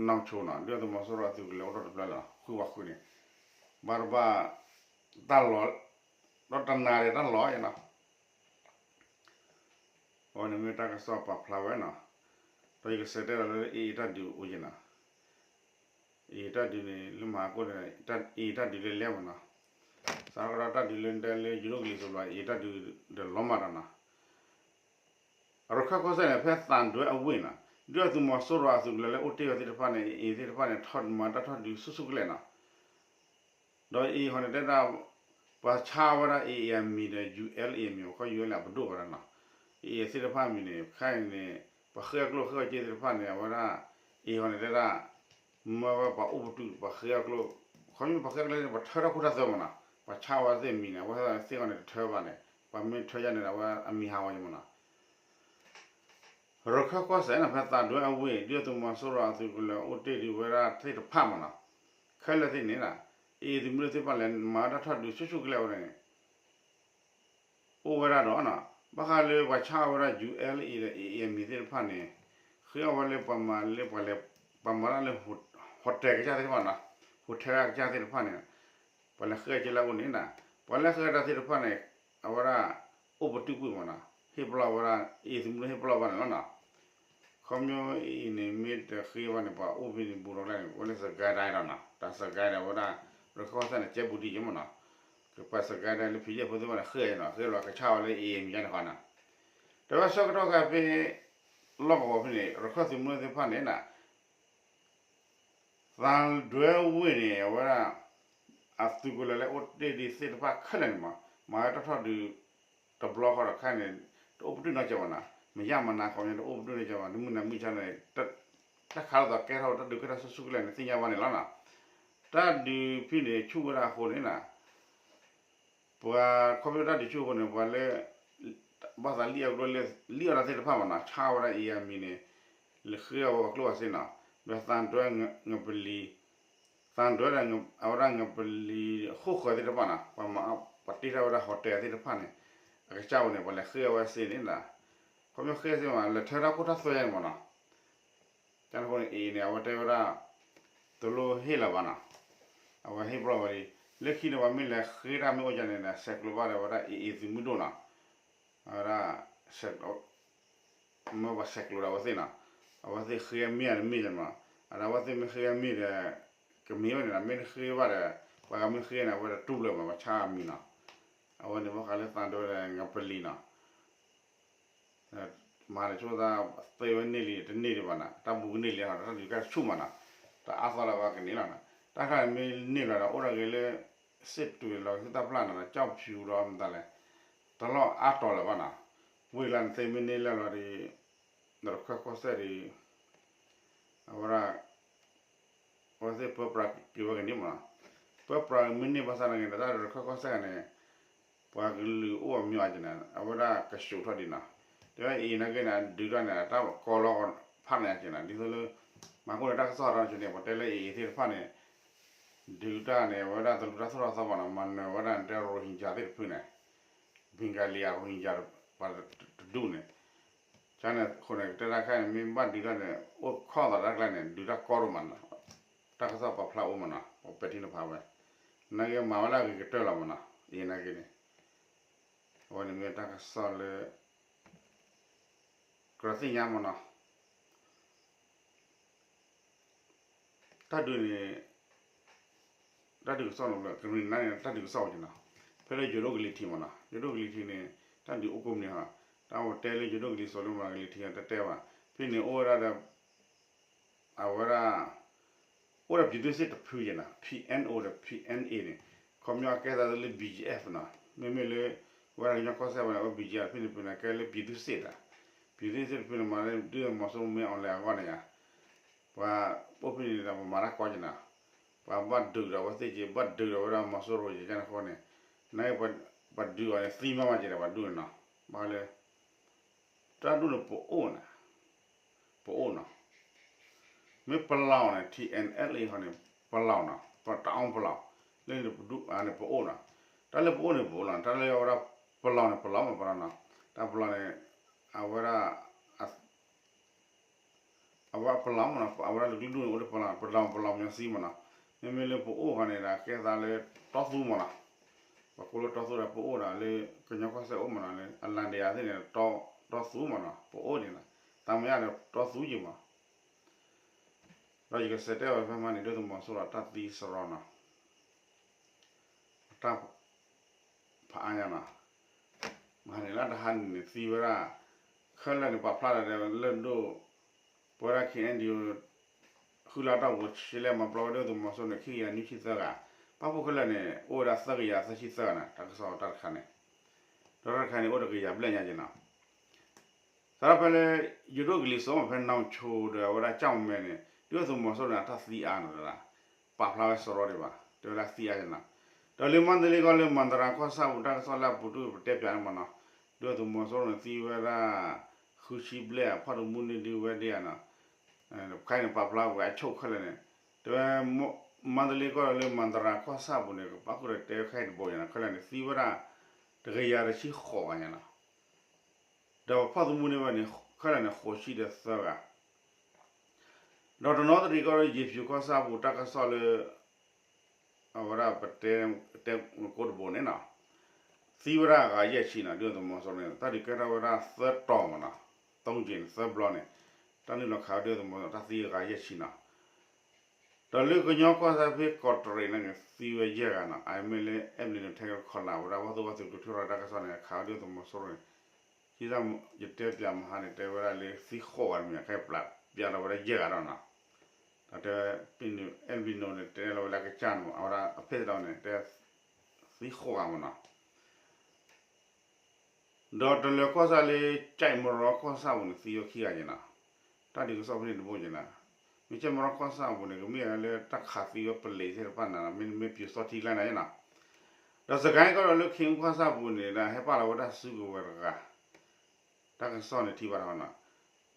နီၢ်ဆိနီၤ ဒုၣ်ဒါသုးမီၤစိရိၤအသုးကလၢၤအိၣ်ထီၣ်တဖျၢၣ်လီၤ ဃုဝးဃုန့ၣ် ဘၣ်တဘၣ် တၢ်လီၤ ဒီးတနၤဒီးတၢ်လီၤနီၤ အဝဲန့ၣ်မ့ၢ်တၢ်ကစီၣ်ပာ်ဖျါဝဲနီၤ ဒီးယကဆဲးတဲဒီးလၢ အ့ၣ်အ့ၣ်တၢ်ဒုးအိၣ်က့ၤနီၤ အ့ၣ်အ့ၣ်တၢ်ဒုးန့ၣ် လၢမၤဟးကိၣ်န့ၣ် အ့ၣ်အ့ၣ်တၢ်ဒုးလၢလဲၣ်မနီၤ စးထီၣ်ကဒီးတၢ်ဒုးလၢတဲလၢယိၤဒိၣ်ကလံၤစိးဘျီ အ့ၣ်အ့ၣ်တၢ်ဒုးဒီးလီၤမၢ်ဒီးနီၤ ရခၢၣ်ကီၢ်စဲၣ်န့ၣ် ဖဲသံတွဲအဝ့ၢ်နီၤ ဒုၣ်ဒါသုးမီၤစိရိၤအသုးကလၢၤလၢအိၣ်တ့ၢ်ဝဲသ့ၣ်တဖၣ်န့ၣ် အ့ၣ်အ့ၣ်သ့ၣ်တဖၣ်န့ၣ် ထီၣ်မၤတၢ်ထီၣ်ဒုးဆူၣ်ဆူၣ်ကလဲာ်နီၤ ဒီးအ့ၣ်အ့ၣ်ဃီန့ၣ်တဲဒၣ် ပှၤဆါဝဲဒၣ်အ့ၣ်အ့ၣ်အမံၤဒီး ယူၣ်အဲလ်အ့ၣ် မံၤ ခီ ယူၣ်အဲလ်အ့ၣ် အပဒိၣ်ဝဲဒၣ်နီၤ အ့ၣ်အ့ၣ်သ့ၣ်တဖၣ်မံၤန့ၣ် ခဲအံၤန့ၣ် ပှၤဃ့အကျိၣ်ဃ့အစ့သ့ၣ်တဖၣ်န့ၣ် အဝဲဒၣ် အ့ၣ်အ့ၣ်ဃီန့ၣ်တဲဒၣ် မၢဝဲပှၤအိၣ်ပတုာ် ပှၤဃ့အကျိၣ် ခီမ့ၢ်ပှၤဃ့အကျိၣ်န့ၣ် ပှၤထၢထီၣ်ခိၣ်ထီၣ်သၢမနီၤ ပှၤဆါဝဲသ့ၣ်မံၤန့ၣ် အဝဲသ့ၣ်အီၤန့ၣ်တထၢဘၣ်န့ၣ် ပှၤမ့ၢ်ထၢယါန့ၣ် အဝဲအမံၤဟးဂီၤယမနီၤ ရခၢၣ်ကီၢ်စဲၣ်န့ၣ် ဖဲသံတွဲအဝ့ၢ် ဒုၣ်ဒါသုးမီၤစိရိၤအသုးကလၢၤအိၣ်တ့ၢ်ဒံးဝဲဒၣ်သ့ၣ်တဖၣ်မနီၤ ခဲလၢာ်သ့ၣ်န့ၣ် အ့ၣ်အ့ၣ်သုးမုၢ်ဒိၣ်သ့ၣ်တဖၣ်လဲၤမၤတၢ်ထီၣ်ဒုးဆူၣ်ဆူၣ်ကလဲာ်ဝဲဒၣ်န့ၣ် အိၣ်ဝဲဒၣ်ဒီးနီၤ ဘၣ်ဃးလၢပှၤဆါအီၤဝဲဒၣ် ယူၣ်အဲလ်အ့ၣ် ဒီး အ့ၣ်အ့ၣ်အမံၤသ့ၣ်တဖၣ်န့ၣ် ဃ့အီၤဝဲလၢပှၤမၤလၢပှၤလဲၤ ပှၤမၤတၢ်လၢ hotel ကစၢ်သ့ၣ်တဖၣ်နီၤ hotel ကစၢ်သ့ၣ်တဖၣ်န့ၣ် ပှၤလဲၤဃ့အီၤက့လၢအအိၣ်န့ၣ်နီၤ ပှၤလဲၤဃ့အီၤတၢ်သ့ၣ်တဖၣ်န့ၣ် အဝဲဒၣ် အိၣ်ပတုာ်ကွံာ်မနီၤ ဟ့ၣ်ပလီၢ်ဝဲဒၣ် အ့ၣ်အ့ၣ်သုးမုၢ်ဒိၣ်ဟ့ၣ်ပလီၢ်ဘၣ်န့ၣ်လီၤနီၤ ခီမ့ၢ်အ့ၣ်အ့ၣ်န့ၣ် မ့ၢ်တဃ့ဘၣ်န့ၣ် ပှၤအိၣ်ဖဲန့ၣ်ဘူးဒီးကျါန့ၣ် အိၣ်လၢစကဲဒၣ်ဒီးနီၤ တၢ်စကဲဒၣ်ဝဲဒၣ် ရခၢၣ်ကီၢ်စဲၣ်န့ၣ် ကဲဘူးဒံးယမနီၤ ကပၤစကဲဒၣ်လၢဖံးယဲၢ်ဖိသ့ၣ်တဖၣ်န့ၣ် ဃ့အီၤနီၤ ဃ့လီၤကဆါအီၤလၢအ့ၣ်အ့ၣ်မံၤယါန့ၣ်ဃီနီၤ တဲဝဲဆၢကတီၢ်ခါဖဲ လီၢ်ကဝီၤဖဲန့ၣ် ရခၢၣ်သုးမုၢ်ဒိၣ်သ့ၣ်တဖၣ်န့ၣ်နီၤ သံတွဲဝ့ၢ်န့ၣ် အဝဲဒၣ် အသုးကလၢၤလၢအိၣ်တ့ၢ်ဒံးသ့ၣ်တဖၣ်ခဲလၢာ်န့ၣ်မး မၤဝဲတၢ်ထီၣ်ဒုး တဘျီဃီဒီးခဲအံၤန့ၣ် တအိၣ်ပတုာ်နီတစဲးဘၣ်နီၤ မ့ၢ်ယါမနၤခီပညီတအိၣ်ပတုာ်နီတစဲးဘၣ် တမုၢ်နၤမုၢ်ဆါန့ၣ် တၢ်ခးလိာ်သးကဲထီၣ် တၢ်ဒုးကဲထီၣ်ဆူၣ်ဆူၣ်ကလဲာ်န့ၣ် သ့ၣ်ညါဘၣ်န့ၣ်လီၤနီၤ တၢ်ဒုးဖဲန့ၣ်ဆူၣ်ဝဲဒၣ်အဃိန့ၣ်နီၤ ပှၤခီဖျိတၢ်ဒုးဆူၣ်အဃိန့ၣ် ပှၤလၢ ဘၣ်သးလံၣ်အကျိၣ် လံၣ်အီၣ်တၢ်သ့ၣ်တဖၣ်မနီၤ ဆါဝဲဒၣ်အ့ၣ်အ့ၣ်အမံၤန့ၣ် လဲၤဃ့အီၤဝဲကျိၣ်အစ့နီၤ ဒီးသံတွဲ ငပလီ သံတွဲဒီး အဝဲဒၣ်ငပလီ ဃိၣ်ဃၢၤသ့ၣ်တဖၣ်နီၤ ပှၤမၤ ပှၤတ့ထီၣ်ဝဲဒၣ် hotel သ့ၣ်တဖၣ်န့ၣ် အကစၢ်ဝဲန့ၣ် ပှၤလဲၤဃ့အီၤဝဲစ့န့ၣ်နီၤ ခီဖျိဃ့စ့မး လဲၤထၢထီၣ်ခိၣ်ထီၣ်သွဲယါန့ၣ်မနီၤ တၢ်န့ၣ်အဃိန့ၣ် အ့ၣ်အ့ၣ်န့ၣ် အဝဲတဲဝဲဒၣ် တလိၣ်ဟ့ၣ်လၢၤဘၣ်နီၤ အဝဲဟ့ၣ်ပလီၢ်ဝဲလံ လၢခံန့ၣ် ပှၤမ့ၢ်လဲၤဃ့တၢ်မ့ၢ်အိၣ်ကန့ၣ် ဆဲးကျိးဘၣ်ဒီးဝဲဒၣ် အ့ၣ်အ့ၣ် သုးမုၢ်ဒိၣ်နီၤ အဝဲဒၣ် ဆဲးကျိး မ့ၢ်ပှၤဆဲးကျိးဒီးအဝဲသ့ၣ်နီၤ အဝဲသ့ၣ်ဃ့အမ့ၢ်အတမ့ၢ်န့ၣ်မး အဝဲသ့ၣ်မ့ၢ်ဃ့အမ့ၢ်ဒီး ကမ့ၢ်ဝဲန့ၣ်နီၤ မ့ၢ်တဃ့ဘၣ်ဒီး ပှၤကမ့ၢ်ဃ့န့ၣ် အဝဲတတူၢ်လၢၤမး ပှၤဆါအမံၤနီၤ အဝဲန့ၣ်ဘၣ်ဃးလၢသံတွဲဒီး ငပလီနီၤ မၤတဆိသး သ့ဝဲန့ၢ်လံ တန့ၢ်ဒံးဘၣ်နီၤ တၢ်ဘူးကန့ၢ်လံဟီ တၢ်ဒုးကဲဆူၣ်မးနီၤ တအါသီလၢၤဘၣ်ကန့ၢ်လီၤနီၤ တၢ်ခါန့ၣ်မ့ၢ်န့ၢ်လီၤဒီး အိၣ်ဒၣ်ဂ့ၤလၢ စစ်တွေ လီၤက့ၤတၢ်ဖျါနီၤ ကျောက်ဖြူ ဒီးမတၤလဲၣ် တလီၢ်အါတီၤလၢၤဘၣ်နီၤ ဝ့ၢ်လၢနသ့မ့ၢ်န့ၢ်လၢလီၤဒီး ရခၢၣ်ကီၢ်စဲၣ်ဒီး အဝဲဒၣ် အဝဲသ့ၣ်ပၢပြးက့ၤဝဲကန့ၢ်မးနီၤ ပၢပြးမ့ၢ်န့ၢ်ဘၣ်ဆၣ်နာ်က့န့ၣ် တၢ်ရခၢၣ်ကီၢ်စဲၣ်န့ၣ် ပှၤကလုာ်အိၣ်အမံၤအါကန့ၣ် အဝဲဒၣ်ကဆူးထီၣ်ဒံးနီၤ တဲဝဲအံၤနာ်က့န့ၣ် ဒုးတၢ်န့ၣ် တၢ်ကီလီၤဖးန့ၣ်အါကန့ၣ် ဒ်သိးလၢ မၤကိၣ်န့ၣ် တၢ်ကစီၣ်ဟးထီၣ်န့ၣ် ပှၤတဲလၢအံၤသ့ၣ်တဖၣ်န့ၣ် ဒုးတၢ်န့ၣ် အဝဲဒၣ်တလူၤတၢ်သိၣ်တၢ်သီဘၣ်နီၤ မၤနၢၤဝဲဒၣ်တဲ ရိဟင်ဂျာ သ့ၣ်တဖုန့ၣ် ဘင်္ဂလီ ရိဟင်ဂျာ ပှၤတဒူၣ်န့ၣ် ကန့ၣ်အဃိန့ၣ် ကတဲတၢ်ခဲအံၤန့ၣ် မ့ၢ်ဘၣ်ဒုးတၢ်န့ၣ် အိၣ်ခိးသးတၢ်ကျါန့ၣ် ဒုးတၢ်ကီဒိၣ်မးနီၤ တၢ်ကစီၣ်ပာ်ဖျါအိၣ်မးနီၤ ပပဲာ်ထံနီၤဖးဝဲ နာ်က့မၤဝဲလၢအဂ့ၤကတၢၢ်လီၤမးနီၤ အံၤနာ်က့န့ၣ် အဝဲန့ၣ်မ့ၢ်တၢ်ကစီၣ်လၢ ကြၢးသ့ၣ်ညါမးနီၤ တၢ်ဒုးန့ၣ် တၢ်ဒုးကစီၣ်နီၤ ကရံၣ်နါန့ၣ် တၢ်ဒုးကစီၣ်ဝဲက့ၤနီၤ, ဖဲလၢယိၤဒိၣ်ကလံၤထံးမ့ၢ်နီၤ, ယိၤဒိၣ်ကလံၤထံးန့ၣ် တၢ်ဒုးအိၣ်ကိးမံၤဟီ, တၢ်အိၣ်တဲလၢယိၤဒိၣ်ကလံၤစိးလၢမ့ၢ်ကလံၤထံးတတဲဘၣ်, ဖဲန့ၣ်အိၣ်ဝဲဒၣ်ဒီး အဝဲဒၣ် အိၣ်ဒီး ပြည်သူ့စစ် တဖုက့ၤနီၤ, P N O ဒီး P N A န့ၣ်, ခီပညီအကဲသးလၢ B G F နီၤ, မ့မ့ၢ်လၢ ဝဲဒၣ်ကညီကီၢ်စဲၣ်ဘၣ်န့ၣ် အဝဲ B G F ဖဲန့ၣ်ဖဲန့ၣ် ကဲလၢ ပြည်သူ့စစ် ဒီး ပြည်သူ့စစ် တဖုန့ၣ် မၤလၢဒုၣ်ဒါသုးမီၤစိရိၤမ့ၢ် online အဂီၢ်န့ၣ်ယါ, ပှၤအိၣ်ဖဲန့ၣ်ဒီး ပမၤတၢ်ကီက့ၤနီၤ, ပှၤဘၣ်ဒုးဒီးအဝဲသ့ၣ်က့ၤ ဘၣ်ဒုးဒီးဝဲဒၣ်မီၤစိရိၤက့ၤကန့ၣ်အဃိန့ၣ်, နပှၤဒုးအီၤန့ၣ် သံမးမးက့ၤဒီးပှၤဒုးန့ၣ်နီၤ, ဘၣ်လၢ တၢ်ဒုးန့ၣ်ပအိၣ်နီၤ, ပအိၣ်နီၤ, မ့ၢ်ပလီၢ်န့ၣ် T N L A ဟီန့ၣ် ပလီၢ်နီၤ, ပတအီပလီၢ်, လၢန့ၣ်ပဒုးအါန့ၣ်ပအိၣ်နီၤ, တၢ်လၢပအိၣ်န့ၣ်ပအိၣ်လီၤ, တၢ်လၢအဝဲဒၣ်ပလီၢ်န့ၣ် ပလီၢ်မးပလီၢ်နီၤ, တၢ်ပလီၢ်န့ၣ် အဝဲဒၣ် အဝဲပလီၢ်မးနီၤ, အဝဲဒၣ်လၢကလုာ်ဒူၣ်န့ၣ် အိၣ်လၢပလီၢ် ပလီၢ် ပလီၢ်မးသံမးနီၤ, မ့မ့ၢ်လၢပအိၣ်ဃီန့ၣ်ဒီး ကဲသးလၢတီသူမးနီၤ, ပှၤကိးလၢတီသူဒီးပအိၣ်ဒီးလၢ ကညီကီၢ်စဲၣ်အိၣ်မးနီၤ, လၢအလၣ်ဒံးယါသ့ၣ်န့ၣ် တီသူမးနီၤ, ပအိၣ်န့ၣ်နီၤ, သးမယါဒီးတီသူယံၤမး, ဒီးယကစံးတဲဝဲဖဲမးန့ၣ် ဒုၣ်ဒါသုးမီၤစိရိၤတၢ်သံစရီနီၤ တၢ် ဖးအါညါနီၤ, မဟါန့ၣ်လၢတဟါန့ၣ်န့ၣ် သံဝဲဒၣ် ခဲလၢာ်န့ၣ် ပာ်ဖျါဒီးလၢဒိၣ် ပဝဲဒၣ် K N D O ဃုလါတီၢ်ပူၤ ဆဲးလဲၣ်မၤပျီဝဲဒၣ်ဒုၣ်ဒါသုးမီၤစိရိၤန့ၣ် ခံကယၤနွံဆံသၢဂၤ, ပာ်ဖှိၣ်ခဲလၢာ်န့ၣ် အိၣ်ဝဲဒၣ်သၢကယၤသၢဆံသၢဂၤနီၤ, တၢ်ကစီၣ်တၢ်တခါန့ၣ်, ဒီးတၢ်တခါန့ၣ် အိၣ်တကယၤဘျဲၣ်ညါက့ၤနီၤ စးထီၣ်ဖဲလၢ ယိၤဒိၣ်ကလံၤစိးမး ဖဲနီၣ်ဆိဒီးအဝဲဒၣ်ကၠီၣ်မဲန့ၣ် ဒုၣ်ဒါသုးမီၤစိရိၤန့ၣ် အတၢ်သံအါနီၤ, ပာ်ဖျါဝဲစရီဒံးဘၣ် တဲဝဲဒၣ်သံအါနီၤ, ဒီးလၢမါတလ့ကီၢ်လၢမၤတရၤကီၢ်ဆၣ်ပူၤ တၢ်ကစီၣ်လၢအပူၤဒုၣ်ပတဲပၠးန့ၣ်မးနီၤ, ဒုၣ်ဒါသုးမီၤစိရိၤန့ၣ် သံဝဲဒၣ် ဃုဆံဘျဲၣ် အဖီၣ်တမူန့ၢ်ဒုးဝဲဒၣ်နီၤ, တခါန့ၣ်ပာ်ဖျါဝဲအဆိၣ်ခဲလၢာ်န့ၣ်, တဲဝဲ မါတလ့ကီၢ်လၢမၤတရၤကီၢ်ဆၣ်ပူၤန့ၣ် ကပာ်ဃုာ်ဒီးတဲခဲအံၤတဘိညါနီၤ, ခဲလၢာ်န့ၣ် သံဝဲဒၣ် တကယၤတဆံဃိးဂၤညါနီၤ ဒီးပဖီၣ်သမူန့ၢ်ဝဲန့ၣ် ခဲလၢာ်န့ၣ် ဃိးဆံဒီးသၢဂၤ, ဒီးတနီသရံၣ်ကီၢ်လၢယ့ၤဖၠူၤကီၢ်ဆၣ်ပူၤ တၢ်ကစီၣ်လၢ အဝဲဒၣ်ပတဲ တဲကိးတဘိန့ၣ်နီၤ, သံဝဲဒၣ်အဂၤယဲၢ်ဆံနီၤ, ဒုၣ်ဒါသုးမီၤစိရိၤန့ၣ် တၢ်ဒုးကဲထီၣ်ဝဲဒၣ်သၢတီၤမးနီၤ, သုံးကြိမ်န့ၣ် သၢဘျီန့ၣ်, တၢ်နုာ်လီၤခးဝဲဒုၣ်ဒါသုးမီၤစိရိၤ တၢ်သံအဂၤယဲၢ်ဆံနီၤ ဒီးလၢကညီကီၢ်စဲၣ်ဖဲကီးတရံးန့ၣ်န့ၣ် သံဝဲယဲၢ်ဂၤနီၤ, အမ့ၢ်လၢ အဲၣ်ဘလံၤဒိၣ် ထဲကခီလာ် ဝဲဒၣ်ဝဲသူဝဲသုးကထူၣ်ထီၣ်တၢ်ကစီၣ်န့ၣ် ခးဝဲဒၣ်ဒုၣ်ဒါသုးမီၤစိရိၤန့ၣ်, ဒ်သိးယတဲပၠးမဟါန့ၣ် တဲဝဲဒၣ်လၢသံဃိးဂၤတမံၤ ခဲအံၤပျးဒီးဝဲဒၣ်ယဲၢ်ဂၤဒီးနီၤ, ဒီးတဲ အဲၣ်ဘလံၤဒိၣ်န့ၣ် တဲလီၤဝဲလၢကစၢ်န့ၣ်မး အဝဲဒၣ်အဖဲသဒီးန့ၣ် တဲ သံဃိးဂၤမးနီၤ ဒီးတလၢၤကီၢ်ဆၣ်လၢ ကၠဲးမရီကီၢ်ဆၣ်ပူၤန့ၣ် သံဝဲခံဂၤက့ၤနီၤ, တၢ်ဒုးကစီၣ်ဖဲန့ၣ်တဘိက့ၤနီၤ, မ့ၢ်ကၠဲးမရီကီၢ်ဆၣ်ပူၤန့ၣ် ကမ့ၢ်လၢတၢ်ခးသံဝဲပလံၤသ့ၣ်တဖၣ်န့ၣ် မ့တမ့ၢ်ပျူစောထီးကျါန့ၣ်နီၤ, ဒီးစကဲကီၢ်ဒီးလၢခ့ၣ်အူကီၢ်ဆၣ်ပူၤန့ၣ်ဒီး ဟဲပာ်လီၤဝဲဒၣ်စုကဝဲၤတဂၤ တၢ်ကစီၣ်န့ၣ်ထံၣ်ဘၣ်တၢ်နီၤ,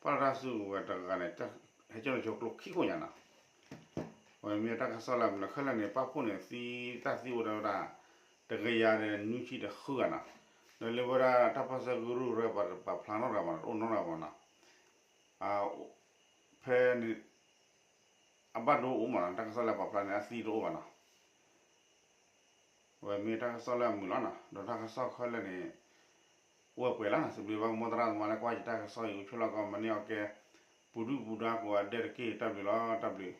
ပာ်လီၤတၢ်စုကဝဲၤတဂၤန့ၣ် ဟဲကၠီၣ်လၢဆိကျိခံခိၣ်ညါနီၤ, အဝဲမ့ၢ်တၢ်ကစီၣ်လၢအမုာ်နီၤ, ခဲလၢာ်န့ၣ် ပာ်ဖှိၣ်န့ၣ် သံတၢ်သံအိၣ်ဒၣ်ဝဲဒၣ် တကယၤဒီးနွံဆံဒီးဃုဂၤနီၤ, ဒီးလၢဝဲဒၣ်တၢ်ပၢၢ်ဆၢကရူၢ်ရဲပှၤပာ်ဖျါနီတဂၤမးနီၤ, တအိၣ်နီတဂၤမးနီၤ, ဖဲန့ၣ် အဘၣ်ဒိအိၣ်မးနီၤ, တၢ်ကစီၣ်လၢပာ်ဖျါန့ၣ် အသံတအိၣ်ဘၣ်နီၤ အဝဲမ့ၢ်တၢ်ကစီၣ်လၢအမုာ်လီၤနီၤ, ဒီးတၢ်ကစီၣ်ခဲလၢာ်န့ၣ် အိၣ်ဝဲပှဲၤလီၤနီၤ, စံးဘျုးဘၣ်မိၢ်သရၣ်သမါလၢကွၢ်ယတၢ်ကစီၣ်အံၤ အိၣ်ဆိလီၤကီး မၤန့ၢ်အီၤကဲ ပူၤဒုၣ်ပူၤဒါကိးဂၤဒဲးတက့ၢ်, တၢ်ဘျုးလီၤ, တၢ်ဘျုး